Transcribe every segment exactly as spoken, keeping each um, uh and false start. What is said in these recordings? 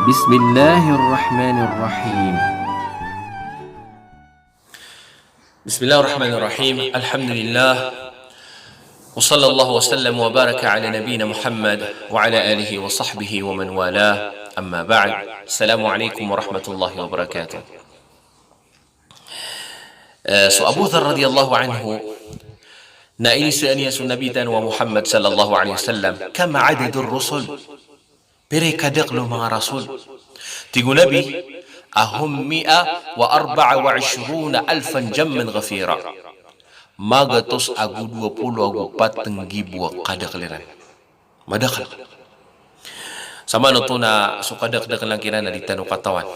بسم الله الرحمن الرحيم. بسم الله الرحمن الرحيم. الحمد لله. وصلى الله وسلم وبارك على نبينا محمد وعلى آله وصحبه ومن والاه. أما بعد. السلام عليكم ورحمة الله وبركاته. Eh, so Abu Dharr radiyallahu anhu, na iniza iyan so Nabi tano a Muhammad sallallahu alaihi wasallam, "Kam adadur rusul?" Pira i kadakl o manga rasul? Tig o Nabi a, "Hum mi'a wa arba'a wa ishruna alfan jamman ghafira." Magatos ago dowa polo ago pat nggibo a kadakl iran. Madakl. Sa maana oto na so kadakdaklan kiran na di tano katawan.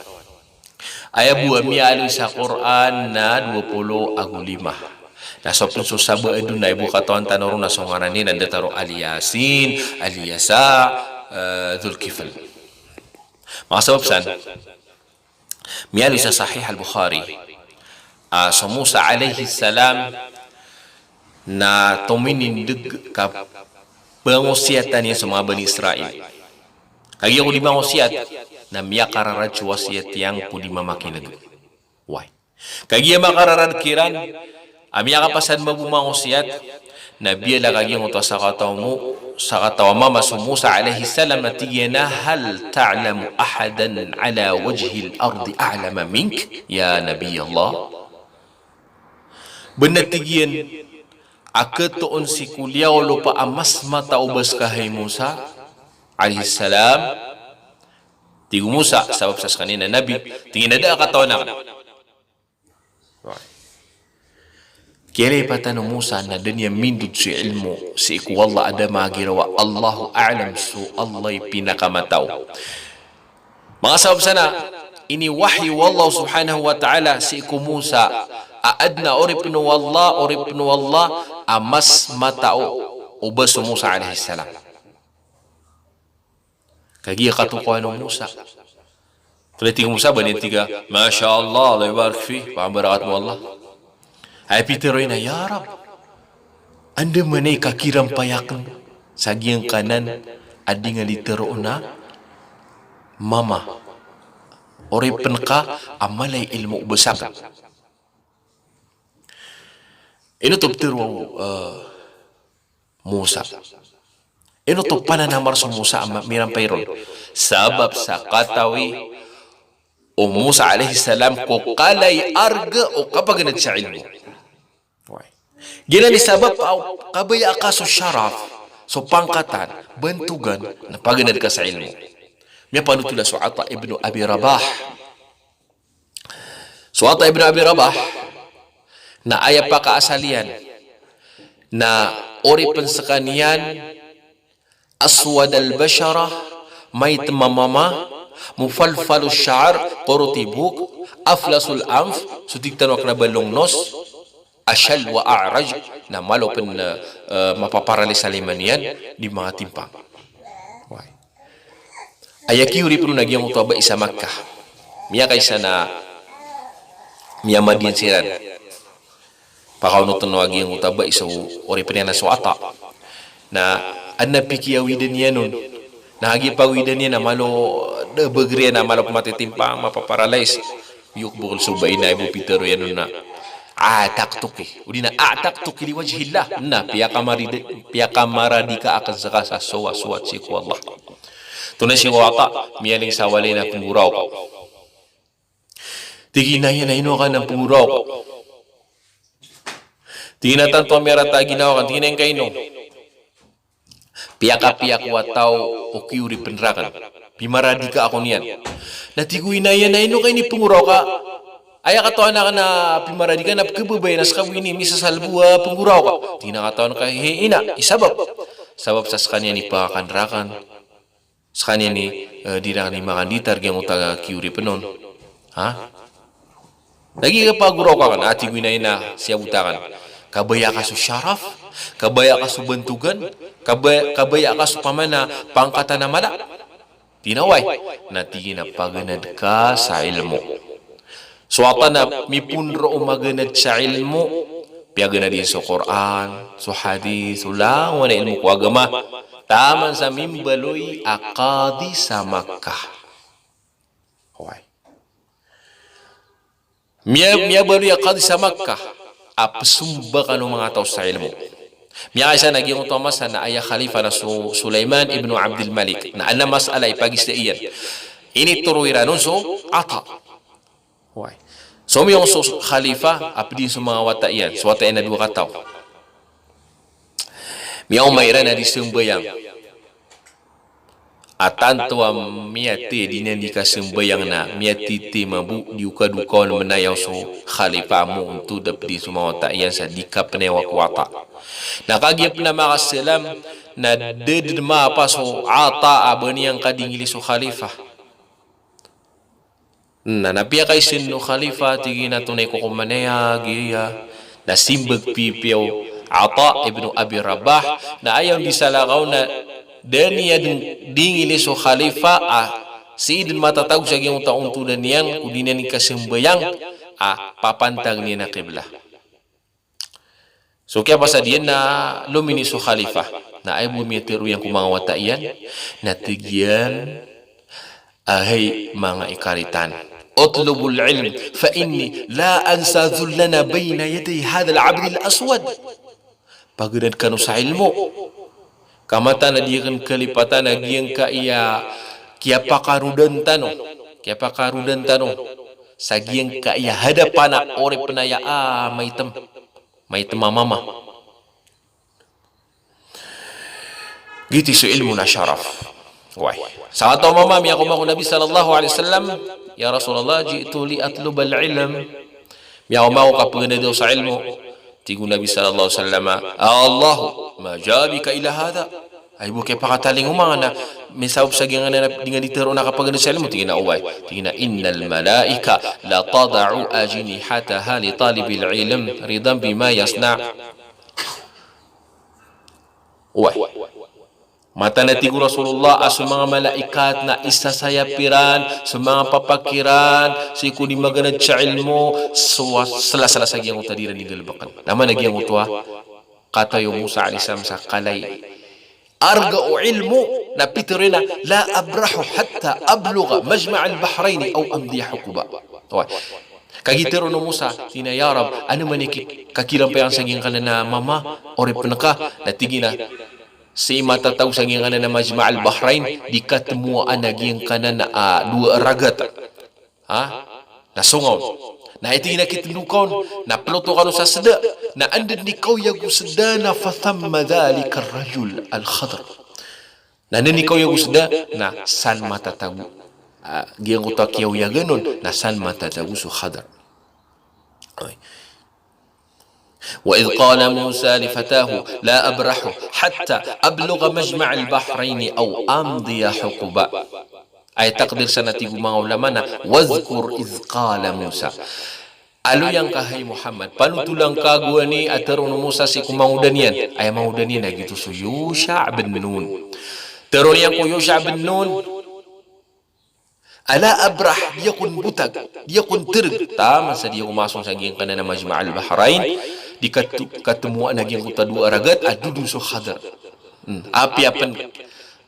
Aya bo a miyaaloy sa Qur'an na dowa polo ago lima. Na so pn so sabaad on na aya bo a katawan tano ron na so ngaran iyan na datar o Al-Yasin, Al-Yasa, eh, Dhul Kifl. Manga sabap san, miyaaloy sa Sahih Al-Bukhari, ah, so Musa alayhis salam na tominindg ka pangosiyatan iyan so manga Bani Israil. Kagiya ko di mangosiyat, na miyakararad so wasiyat iyan ko di mamakin'g. Wai. Kagiya makararad kiran a miyakapasad mambo mangosiyat, na biyala kagiya ngoto a sakataw mo, sakataw a mama so Musa alayhis salam na tig iyan a, "Hal ta'lamu ahadan ala wajhil ardi a'lama mink, ya Nabi Allah?" Bnar, tig iyan, a khatoon sii ko liyawaw o lopa a mas matao o ba ska, hay Musa alayhis salam? Tig o Musa, sabap sa skaniyan na nabi, tig iyan a da a katawan akn. Kiyailay patan o Musa na da niyan mindod so ilmo sii ko Allah a da magiraw a Allahu a'lam, so Allah i pinakamatao. Manga sabap san na iniwahyu o Allah subhanahu wa ta'ala sii ko Musa a adn a oripn o Allah, oripn o Allah a mas matao o ba so Musa alayhis salam. Kagiya katokawan o Musa. Tig o Musa, ba niyan tig a, "Masha Allah, Allah yubarik fik, pambarakat mo Allah." Aya pitharo iyan a, "Ya Rabb, andamanaya i kakirampay akn sa giyangkanan a di nga di tharoon a mama, oripn ka a mala i ilmo o ba sakn." Ino oto pitharo o, eh, Musa. Ino oto pananamar so Musa a ma-, mirampay ron? Sabap sa katawi o Musa alayhis salam ko kala i arga o kapaganad sa ilmo. Giyanan i sabap a kabaya ka so sharaf, so pangkatan, bantogan, na paganad ka sa ilmo. Miyapanothol a so Ata ibn Abi Rabah. So Ata ibn Abi Rabah, na aya pakaasal iyan na oripn skaniyan aswad al-basharah, maitm a mama, mufalfal ash-sha'r, korot i buhok, aflas al-anf, so tig tano a kna ba long nos, ashal wa a'raj, na malo pn, eh, mapaparalis a lima niyan, di manga timpang. Wai. Aya kiyoripn on a giyangkoto a bai sa Makkah. Miyakaisa na miyamadiyan siran. Pakaonot on a giyangkoto a bai so oripn iyan a so Ata. Na adn a pikiyawidan iyan on. Na kagiya pawidan iyan na malo, da bagr iyan na malo pn matitimpang, mapaparalis. Yokbokl so bai na aya bo pitharo iyan on na, "A'taqtuki." Odi na, "A'taqtuki li wajhillah." Na, piyakamaridi-, piyakamaradika akn ska sa sowasowat sii ko Allah. Tonaa sii ko Ata, miyaling sa walay na pnggoraok. Tig iyan a, "Ino ka na pnggoraok?" Tig iyan a, "Tanto a miyarata a ginawa akn." Tig iyan a, "Ingka ino?" "Piyakapiya ko a taw o kiyoripn rakn. Pimaradika ako niyan." Na tig o ina iyan a, "Ino ka inipnggorao ka? Aya katawan akn a pimaradika na pkhababayaan a ska bo ini, misasalbo a pnggorao ka." Tig iyan a, "Katawan ka hi ina, i sabap. Sabap sa skaniyan i pakakan rakn. Skaniyan i, eh, di rakn i makanditar giyangkoto a kiyoripn on." Ha? Lagid ka pagorao ka akn, a tig o ina iyan a siyabot akn. Kabaya ka so sharaf, kabaya ka so bantogan, kabaya, kabaya ka so pamana pangkatan a mala. Tig iyan a oway, na tig iyan a paganad ka sa ilmo. So Ata na miponro o maganad sa ilmo, piyaganad iyan so Qur'an, so hadith, so langowan a ilmo ko agama, taman sa mimbaloy a qadi sa Makkah. Oway. Miya, miyabaloy a qadi sa Makkah a pzomba kano manga taw sa ilmo. Miyakaisa na giyangkoto a masa na aya khalifa na so Sulaiman ibn Abdul Malik. Na adn a masala a ipagiza iyan. Initoro iran on so Ata. Oway. So miyong so khalifa a pd iyan so manga wata iyan, so wata iyan a dowa kataw. Miyaoma iran a di sambayang. A tanto a miyathay a di niyan di kasambayang na miyathay mambo, di o kadokawan manayaw so khalifa a montod a pd iyan so manga wata iyan sa di kapnayawa ko wata. Na kagiya pn a makasalam na da dn mapasad so Ata a ba niyan kadingili so khalifa. Na, na piyakaiza o khalifa, tig iyan a tonay ko ko manayag iyan. Na simbag pipiya o Ata ibn Abi Rabah, na aya on di salakaw na da niyan dingili so khalifa a sii dn matatago sa giyangkoto a ontodan iyan ko di niyan kasambayang a papantag niyan a qiblah. So kiyapasad iyan na lomini so khalifa. Na aya bo miyatero iyan ko manga wata iyan, na tig iyan a hay manga ikaritan, "Utlubul ilm, fa inni la ansa dhullana bayna yaday hadhal abdil aswad." Paganad kano sa ilmo. Ka mataan a di akn kalipatan a giyangkaya kiyapakarodan tano. Kiyapakarodan tano sa giyangkaya hadapan a oripn a aya a maitam. Maitam a mama. Giyoto so ilmo na sharaf. Oway. Sa wata o mama, miyaoma ko Nabi sallallahu alaihi wasallam, "Ya Rasulullah, ji'tu li atlubal ilm." Miyaoma ko ka paganad ako sa ilmo. Tig o Nabi sallallahu alaihi wasallam, "Allahu, ma jaa bika ila hadha?" Ay bo, kiyapakatalingoma nga na misabap sa giyangkanan a di nga di tharoon a kapaganad sa ilmo? Tig iyan a oway. Tig iyan a, "Innal malaika la tada'u ajnihataha li talibil ilm ridan bima yasna." Oway. Mataan a tig o Rasulullah a so manga malaikat na isasayap iran so manga papak iran sii ko di maganad sa ilmo, so, sala-sala sa giyangkoto a di iran di nggalbkn. Na mana giyangkoto a kataw o Musa alayhis salam sa kala i arga o ilmo, na pitharo iyan a, "La abrahu hatta ablugha majma'al bahrayni aw amdiya huquba." Oway. Kagiya tharoon o Musa, tig iyan a, "Ya Rabb, anda man i ki-, kakilampayan sa giyangkanan a mama, oripn ka?" Na tig iyan a, "Sii matatago sa giyangkanan a majma'al bahrayn, di katmoa a giyangkanan a, ah, dowa a ragat." Ha? Na songa on. Na aya tig iyan a kitndo ka on, na ploto kano sa sda, na anda dn i kaoyag o sda na fathamma dhalika ar-rajul al-Khadr. Na anda dn i kaoyag o sda, na san matatago. Ah, giyangkoto a kiyaoyagan on, na san matatago so Khadr. Oway. Wa idh qala Musa li fatahu la abrahu hatta ablugha majma'al bahrayni aw amdiya huquba. Aya takdir san a tig o manga ulama na, "Wadhkur idh qala Musa." Aloy angka hay Muhammad, panothol angka gowani a tharoon o Musa sii ko mangoda niyan. Aya mangoda niyan na giyoto so Yusha bin Nun. Tharoon iyan ko Yusha bin Nun, "Ala abrah, di ako on botag, di ako on thereg, taman sa di ako masong sa giyangkanan a majma'al bahrayn, di kat-, katmoa a giyangkoto a dowa a ragat a dodon so Khadr." Hmm. Apiya pn,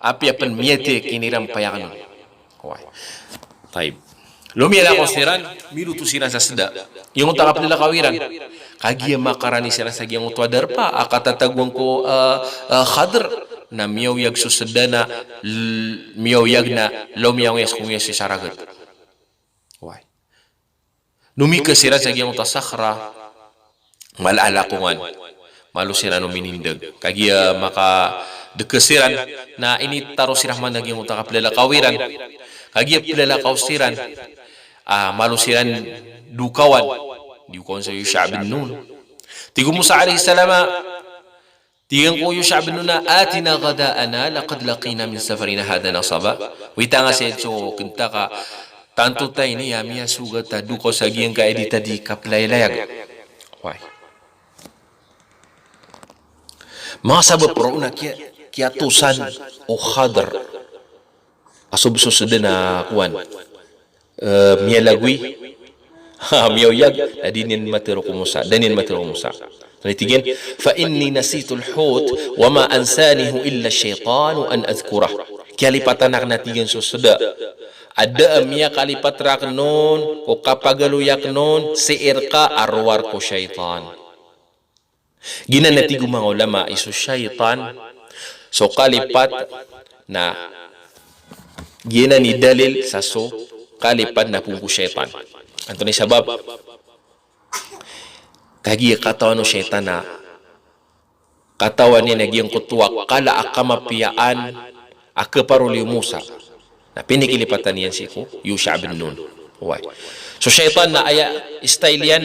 apiya pn miyathay a kinirampay akn on. Oway. Tayyib. Lomiyalakaw siran, miloto siran sa sda. Giyangkoto a kaplalakaw iran. Kagiya makarani siran sa giyangkoto a darpa a katatagoan ko, ah, ah, Khadr, na miyaoyag so sda na l-, miyaoyag na lomiyangoyas ko ngoyas sa ragat. Oway. Nomika siran sa giyangkoto a sakhra, mala a lakongan. Malo siran o minindg. Kagiya makadks siran, na initaro siran man a giyangkoto a kaplalakaw iran. Kagiya plalakaw siran, ah, malo siran dokawan. Dokawan sa Yusha bin Nun. Tig o Musa alayhis salam a, tig iyan ko Yusha bin Nun a, "Atina ghada'ana laqad laqina min safarina hadha nasaba." Wita nga sii so kanta ka, tanto ta ini a miyasogat a dokaw sa giyangkaya di ta di kaplayalayag. Oway. Manga sabap roo na kiya-, kiyatosan o Khadr a so bs o sda na kowan, eh, miyalagoy. Ha, miyaoyag, na di niyan matharo ko Musa, da niyan matharo ko Musa. Na tig iyan, "Fa inni nasitul hut, wa ma ansanihu illa shaytanu an adhkurah." Kiyalipatan akn a tig iyan so sda. a da a miyakalipat rakn on ko kapagaloy akn on sii rka a rowar ko shaytan. Giyanan a tig o manga ulama i so shaytan, so kalipat na giyanan i dalil sa so kalipat na poon ko shaytan. Antonaa i sabap? Kagiya katawan o shaytan na katawan iyan a giyangkoto a kala a kamapiyaan a khaparoli o Musa na pinikilipatan iyan sii ko Yusha bin Nun. Oway. So shaytan na aya style iyan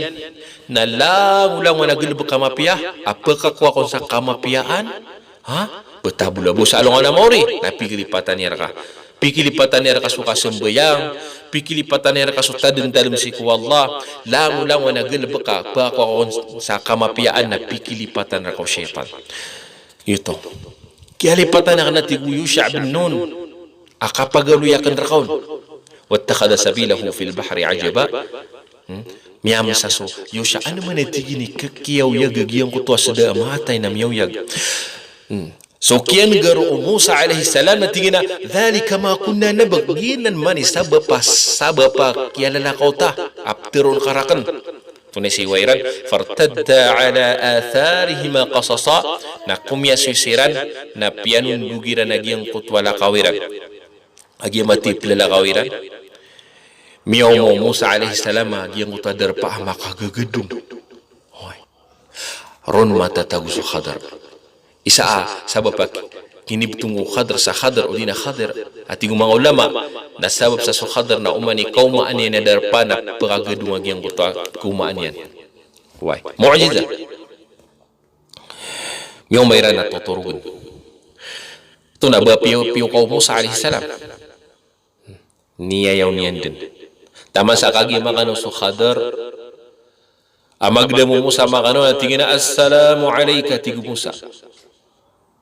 na langolangon a galbk a mapiya a phakakowa kon sa kamapiyaan, ha? Pthabolabos sa alongan a maori na pikilipatan iyan rka. Pikilipatan iyan rka so kasambayang, pikilipatan iyan rka so tadmtadm sii ko Allah, langolangon a galbk a phakakowa kon sa kamapiyaan na pikilipatan rka o shaytan. Giyoto. Kiyalipatan akn, a tig o Yusha bin Nun, a kapagaloy akn rka on. Wattakhadha sabilahu fil bahri ajaba. Hmm? Miyamsa so Yusha, ano man a tig iyan i khakiyaoyag a giyangkoto a sda a matay na miyaoyag. Hmm. So kiyan'ga roo o Musa alayhis salam na tig iyan a, "Dhalika ma kunna nabgh." Giyanan man i sabap a, sabap a kiyalalakaw ta a ptharoon ka rakn. Antonaa i siyowa iran? "Fartadda ala atharihima qasasa." Na komiyasoy siran, na piyanondog iran a giyangkoto a lakaw iran. A giya mati plalakaw iran. Miyaoma o Musa alayhis salam a giyangkoto a darpa a makagagadong. Oway. Ron matatago so Khadr. Isa a sabap a kinibtong o Khadr sa Khadr, odi na Khadir, a tig o manga ulama, na sabap sa so Khadr na oman i kaomaan iyan a darpa na pkagadong a giyangkoto a kaomaan iyan. Oway. Mu'jiza. Miyaoma iran a totorogn. Oto na ba piyo, piyoka o Musa alayhis salam. Niyayaw niyan dn. Taman sa kagiya makano so Khadr a magdam o Musa makano, a tig iyan a, "Assalamu alayka," tig o Musa.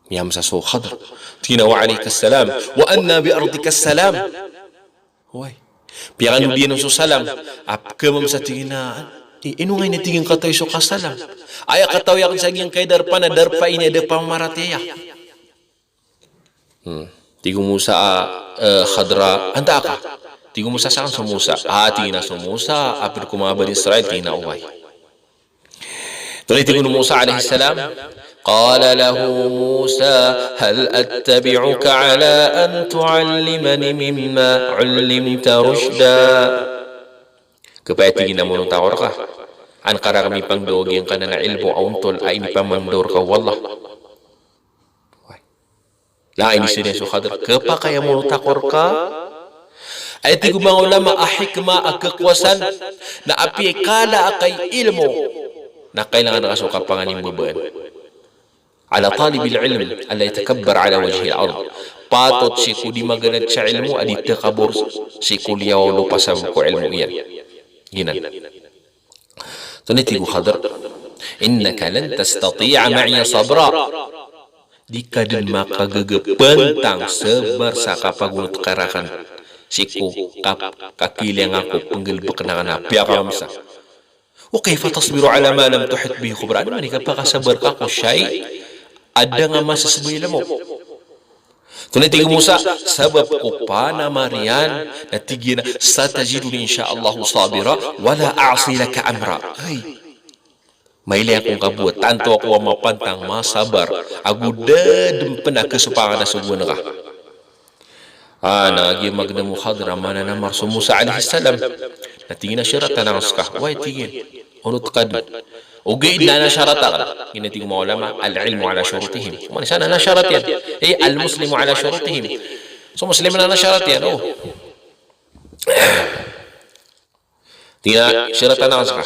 Miyamsa so Khadr. Tig iyan a, "Wa alaykas salam. Wa anna bi ardikas salam." Oway. Piyakandodiyan on so salam. A pkhamamsa, tig iyan a, "I-, ino ngka ini tig iyan katawi so kasalam? Aya katawi akn sa giyangkai a darpa na darpa ini a da pamaratiyaya." Hmm. Tig o Musa a, eh, Khadr a, "Antaa ka?" Tig o Musa sakn so Musa. A, tig iyan a so Musa a pd ko manga Bani Israil, tig iyan a oway. Antonaa i tig o Musa alayhis salam? Qala lahu Musa, "Hal attabi'uka ala an tu'allimani mimma 'ullimta rushda?" Khapakay, tig iyan a, monot ako rka an ka rakn mipangndao a giyangkanan a ilmo a ontol a inipamangndao rka o Allah. Oway. Langon i sii so Khadr, khapakay a monot ako rka. Aya tig o manga ulama a hikmah a khakowa san na apiya i kala a kai ilmo na kailangan ka so kapanganimbabaan. Ala talibil ilm alla yatakabbar ala wajhil ard. Patot sii ko di maganad sa ilmo a di takabor sii ko liyawaw o lopa sabap ko ilmo iyan. Giyanan. Antonaa i tig o Khadr? "Innaka lan tastati'a ma'iya sabra." Di ka dn makagaga pantang sabar sa kapagonot ka rakn sii ko kap-, kakiilay ngka ko pnggalbkn akn a piyakamamsa. "Wa kayfa tasbiru ala ma lam tuhit bihi khubra?" Ano man i kapakasabar ka ko shay a da ngka masasabay ilmo? Antonaa i tig o Musa, sabap ko panamar iyan na tig iyan a, "Satajiduni insha Allahu sabira, wala a'si laka amra." Hay. Mailay ako ngka bo a tanto ako a mapantang, masabar, ago da dn pn a kasopak akn a sogoan ka. A, na giya magdam o Khadr a mananamar so Musa alayhis salam. Na tig iyan a, "Sharatan akn ska." Oway, tig iyan. Onot ka dn. Ogaid na ana sharat akn. Giyanan tig o manga ulama, al-ilmu ala shurutihim. Oman isa na ana sharat iyan. Eh, al-muslimu ala shurutihim. So Muslim na ana sharat iyan, o. Tig iyan a, "Sharatan akn ska."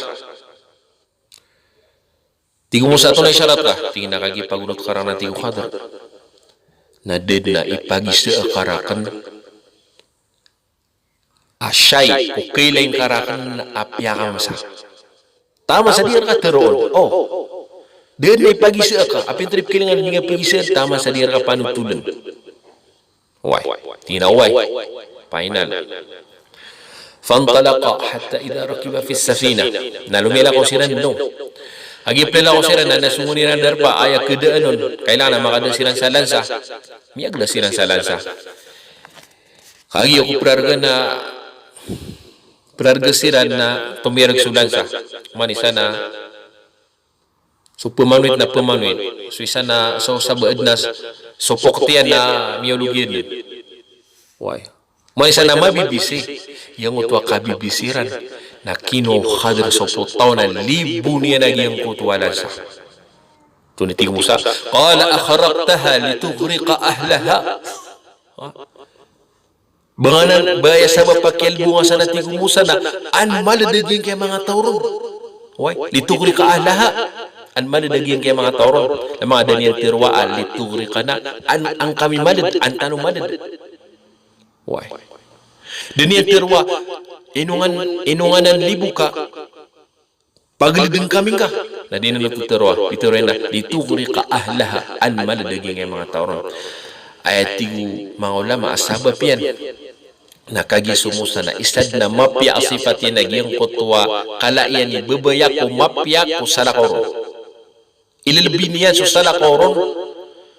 Tig o Musa, "Antonaa i sharat ka?" Tig iyan a, "Kagiya pagonot ka rakn," tig o Khadr, "na da dn a ipagiza ka rakn a shay ko kailay ngka rakn a piyakamamsa." Taman sa di rka tharoon. O. Da dn a ipagiza ka. Apiya antonaa i pkhailay ngka a di ngka pagizaan, taman sa di rka panotoln. Oway. Tig iyan a oway. Final. Fantalaqa hatta idha rakiba fis safinah. Na lomiyalakaw siran, no. A giya plalakaw siran na, na songon iran darpa, aya khadaan on, kailangan a makada siran sa lansa. Miyagda siran sa lansa. Kagiya ko prarga na, prarga siran na tomiyarg so lansa. Oman isa na so pmanowit na pmanowit. So isa na so sabaad na so poktiyan na miyolog iyan. Way. Oman isa na mabibisi. Giyangkoto a kabibisi ran na kinowa o Khadr so potaw na libo niyan a giyangkoto a lansa. Tonaa i tig o Musa, qala akhraqtaha litughriqa ahlaha. Ha? Ba ngka nan, ba aya sabap a kiyalbongan san, a tig o Musa, na an maled a giyangkaya manga taw ron. Way, litughriqa ahlaha. An maled a giyangkaya manga taw ron. Na manga da niyan tharoa a litughriqana. An, an kami maled, an tano maled. Way. Da niyan tharoa, inongan, inongan an libo ka pagleden kami ngka. Na di niyan oto tharoa, di tharoa iyan na, litughriqa ahlaha, an maled a giyangkaya manga taw ron. Aya tig o manga ulama a sabap iyan na kagiya so Musa na isa den a mapiya a sifat iyan a giyangkoto a kala iyan i babaya ko mapiya ko salakaw ron. Ilelebi niyan so salakaw ron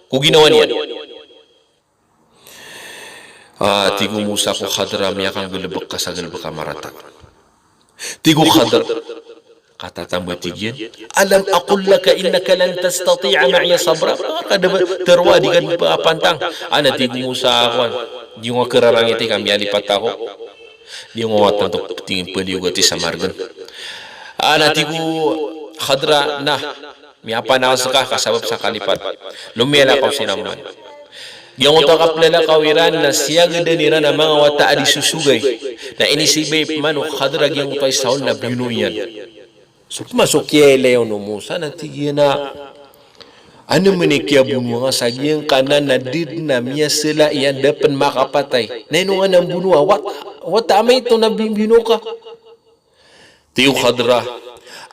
ko ginawa niyan. Ah, tig o Musa ko Khadr a miyakanggalebek ka sa galebek a marata. Tig o Khadr, katatamba, tig iyan, alam aqul laka innaka lan tastati'a ma'iya sabra? Ba ngka da tharoa a di ka den pakapantang? Ana, tig o Musa, kowan, di ngka kerarangiti ka miyalipat ako. Di ngka watan to tingin paliyogat i sa margen. Ana, tig o Khadr a, na, miyapanaw seka ka sabap sa kalipat. Lomiyalakaw siran man. Giyangkoto a kaplalakaw iran na siyagadan iran a manga wata a di sosogay. Na inisibay pman o Khadr a giyangkoto a isa on na biyono iyan. So pman so kiyailay on o Musa na tig iyan a, anda man i kiyabonoa ngka sa giyangkanan na di den a miyasela iyan, da pen makapatay. Na inongan a mbonoa, wat-, wata a maito na bi-, biyono ka. Tig o Khadr a,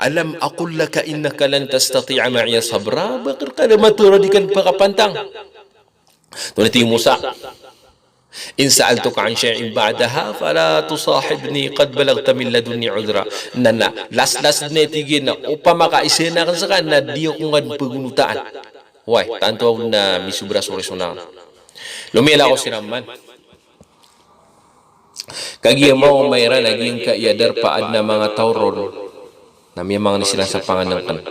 alam aqul laka innaka lan tastati'a ma'iya sabra? Ba rka da matharoa a di ka den pakapantang? Tonaa i tig o Musa, in sa'altuka an shay'in ba'daha fala tusahibni qad balaghta min ladunni udhra. Na, na, last, last den, tig iyan, na opama ka isaan aken seka na di ako ngka den pagonotaan. Way, tanto aken na misobra so reason aken. Lomiyalakaw siran man. Kagiya maoma iran a giyangkaya darpa a aden a manga taw ron na miyamangni siran sa pangenengken.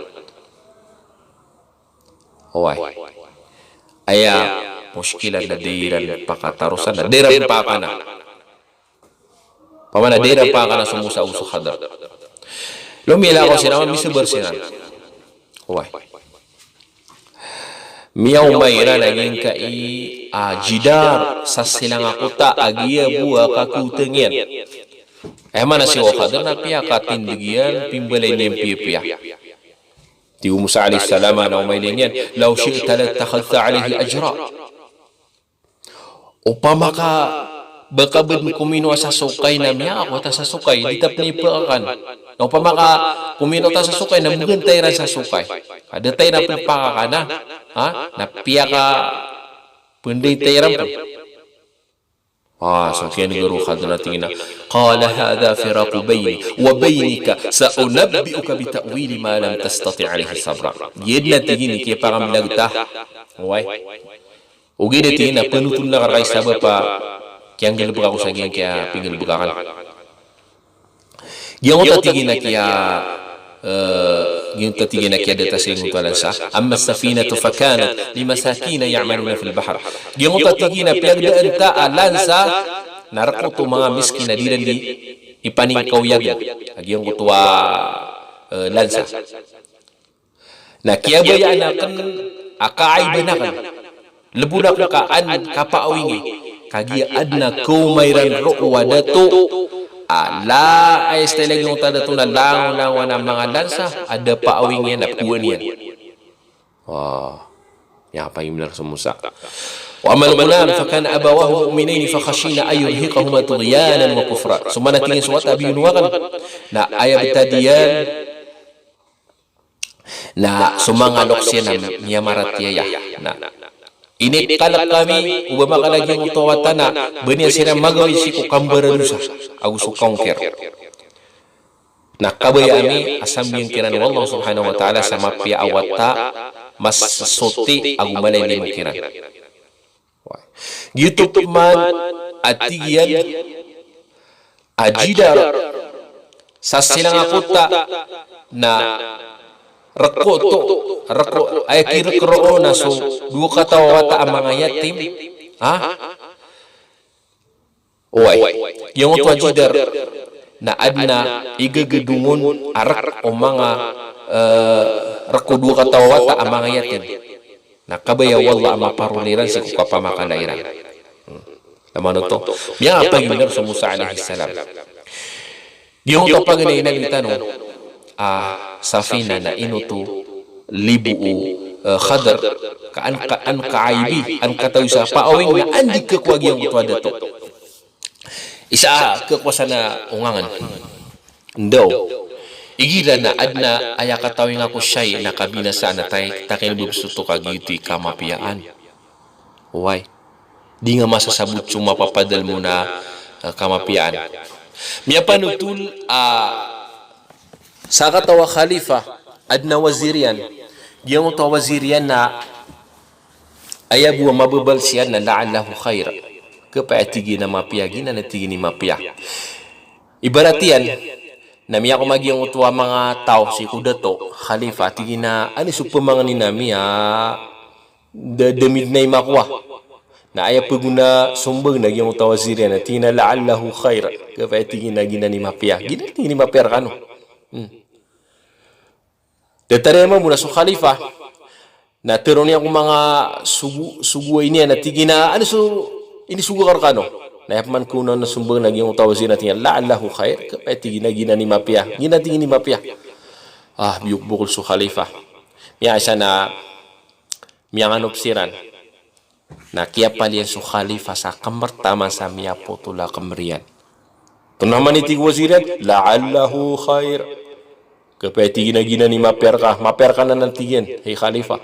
Oway. Aya mushkila na da iran pakatarosan, na da iran pakakana. Opama na da iran pakakana so Musa ago so Khadr. Lomiyalakaw siran, misobar siran. Oway. Miyaoma iran a giyangkai a jidar sa silang a kota a giya bo a kakotang iyan. Aya maana, si o Khadr na piyakatindeg iyan, pimbalay niyan piyapiya. Tig o Musa alayhis salam a, na omailay niyan, law shi'ta lattakhadhta alayhi ajra. Opama ka ba ka bo den kominowa sa sokay na miyakawata sa sokay, di ta pen ipakakan. Na opama ka kominowa ta sa sokay na mbegan ta iran sa sokay. Ka da ta iran pen pakakana, ha? Na piyakapendey ta iran pen. Ah, so kiyaneg o Khadr na tig iyan a, qala hadha firaqu bayni wa baynika, sa'unabbi'uka bi ta'wili ma lam tastati' alayhi sabra. Giya den, tig iyan, i kiyapakambelag ta. Oway. Ogaid, tig iyan, na panotolen akn rka i sabap a kiyanggalebek ako sa giyangkaya pinggalebek akn. Giyangkoto a, tig iyan, a kiya, eh, giyangkoto a, tig iyan, a kiyadata sii giyangkoto a lansa. Amma as-safinatu fakanat li masakina ya'maluna fil bahr. Giyangkoto a, tig iyan, a piyagdaan ta a lansa na rk oto manga miskin a di ran di ipaningkaoyagen a giyangkoto a, eh, lansa. Na kiyabayaan akn a kaaiban akn. Lebon akn ka an kapaawingi. Kagiya adn a kaoma iran roo a dato a la, ay, style a giyangkoto a dato na langolangowan a manga lansa a da paawingi iyan a pkowaan iyan. Wah. Aya pangimbelar so Musa. Wa ammal ghulam fakana abawahu mu'minayni fakhashina an yurhiqahuma tughyanan wa kufra. So mana, tig iyan, so wata a biyono akn na aya btad iyan na so manga loks iyan na miyamaratiyaya. Na inikalk ami o ba makala giyangkoto a wata na ba niyan siran magawid sii ko kambaradosa ago so kaongkir. Na kabaya ami a sambiyan kiran o Allah subhanahu wa ta'ala sa mapiya a wata, mas soti ago malaylimo kiran. Giyoto pman a tig iyan a jidar sa silang a kota na reko oto, reko, aya kirekeroo na so dowa kataw a wata a manga yatim. Ha? Oway. Giyangkoto a jidar na aden a igegedong on a rek o manga, eh, rek o dowa kataw a wata a manga yatim. Na kabaya o Allah a maparoli iran sii ko kapamakala iran. Hmm. Na mano oto, miyapagindar so Musa alayhis salam. Giyangkoto a paganay o Nabi tano a safina na inoto libo o, eh, Khadr, ka an ka, an ka aibi, an katawi sa paawing na an di kekowa giyangkoto a dato. Isa a kekowa san a ongangen. Ndaw. Igira na aden a aya katawinga ko shay na kabinasaan a tay, taken bebes oto ka giyoto i kamapiyaan. Oway. Di nga masasabot so mapapadalem on a, eh, kamapiyaan. Miyapanotol a sakataw a khalifa, aden a wazir iyan. Giyangkoto a wazir iyan na aya bo a mabebal siyan na la'allahu khair. Kepaya tig iyan a mapiya, giyanan a tig iyan i mapiya. Ibarat iyan, na miyakoma giyangkoto a manga taw sii ko dato, khalifa, tig iyan a, ane so pemangen iyan a miya, da, da midna i makowa. Na aya pegona sombag na giyangkoto a wazir iyan, na tig iyan a la'allahu khair. Kepaya tig iyan a giyanan i mapiya. Giyanan tig iyan i mapiya rekano. Hmm. Datar iyan mambo na so khalifa. Na teron iyan ko manga sogo, sogo a iniyan a tig iyan a, ane so inisogo ka rekano? Na aya peman ko na sombag na giyangkoto a wazir na tig iyan a la'allahu khair, kepaya tig iyan a giyanan i mapiya, giyanan tig iyan i mapiya. Ah, biyokbokol so khalifa. Miyaisa na miyanganop siran. Na kiyapal iyan so khalifa sa kemer taman sa miyapotol a kemer iyan. Tonaa man i tig o wazir iyan, la'allahu khair. Kepaya tig iyan a giyanan i mapiya reka, mapiya reka anan a tig iyan, hay khalifa.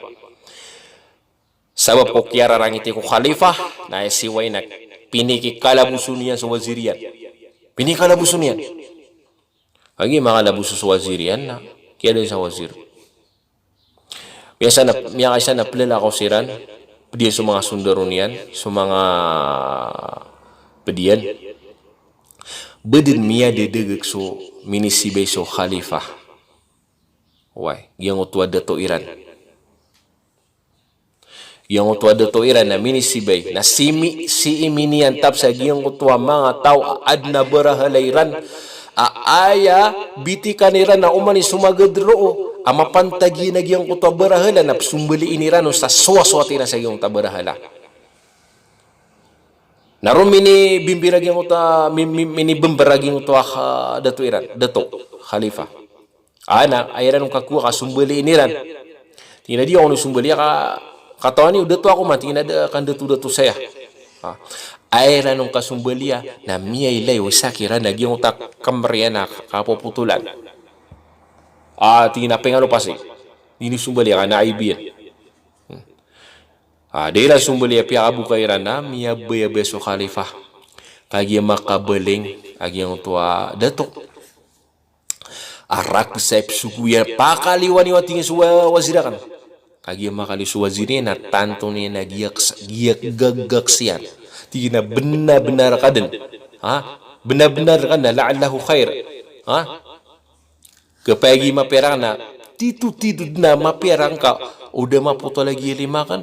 Sabap ko kiyararangiti ko khalifa, na aya siwai na pinikikalaboson iyan so wazir iyan. Pinikikalaboson iyan. Kagiya makalaboso so wazir iyan na kiyadaan sa wazir. Miyasa na, miyakaisa na pelalakaw siran, ped iyan so manga sondaro niyan, so manga ped iyan. Ba den miyadedegek so minisibay so khalifa. Oway, giyangkoto a dato iran. Giyangkoto a dato iran na minisibay, na sii mi, sii mi niyan tap sa giyangkoto a manga taw a aden a barahala iran, a aya bitikan iran na oman i somagad roo, a mapantag iyan a giyangkoto a barahala na pesombaliin iran on sa sowasowat iran sa giyangkoto a barahala. Na ron minibimbir a giyangkoto a, mi, mi, minibember a giyangkoto a, ah, dato iran, dato, khalifa. A na, aya iran on kakowa ka sombaliin iran. Tig iyan a di ako on sombaliya ka, katawan iyo dato ako man, tig iyan a da, kandato-dato saya. Ah. Aya iran on kasombaliya, na miyailay o isa kiran a giyangkoto a kemer iyan a kapopotolan. Ah, tig iyan a pengano pasi. Di niyo sombaliya ka na aibi iyan. Hmm. Ah, da iran sombaliya, piyakaboka iran na miyabayabaya so khalifa. Kagiya makabaling a giyangkoto a dato. A rakhs a ipsogo iyan, pakaliwan iyo a tig iyan so wa-, wazir aken. Kagiya makaliyo so wazir iyan na tanto niyan a giyaks-, giyagaggaks iyan. Tig iyan a benar-benar ka den. Ha? Benar-benar ka den na la'allahu khair. Ha? Kepaya giya mapiya raken na, tito-tito den a mapiya raken ka, o da mapotol a giya lima aken,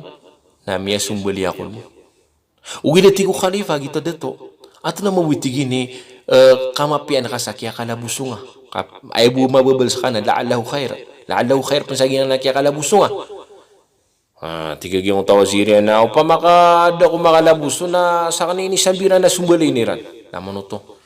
na miyasombaliya ako niyo. Ogaid a tig o khalifa a giyoto a dato, antonaa mambo i tig iyan i, eh, kamapiyaan ka sa kiyakalaboso nga. Ka, aya bo mababal seka na la'allahu khair. La'allahu khair pen sa giyanan a kiyakalaboso nga. Ah, tig a giyangkoto a wazir iyan a opama ka da ako makalaboso na saken i inisambiran na sombaliin iran. Na manoto.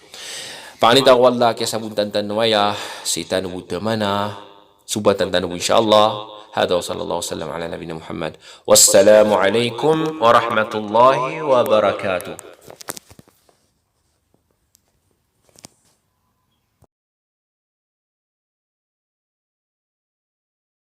Pangni ta ko Allah, kiyasabontan tano aya, sii tano bo tamana, sobatan tano bo insha Allah. Hadha wa sallallahu wa sallam ala nabiyina Muhammad. Wassalamu alaikum warahmatullahi wabarakatuh.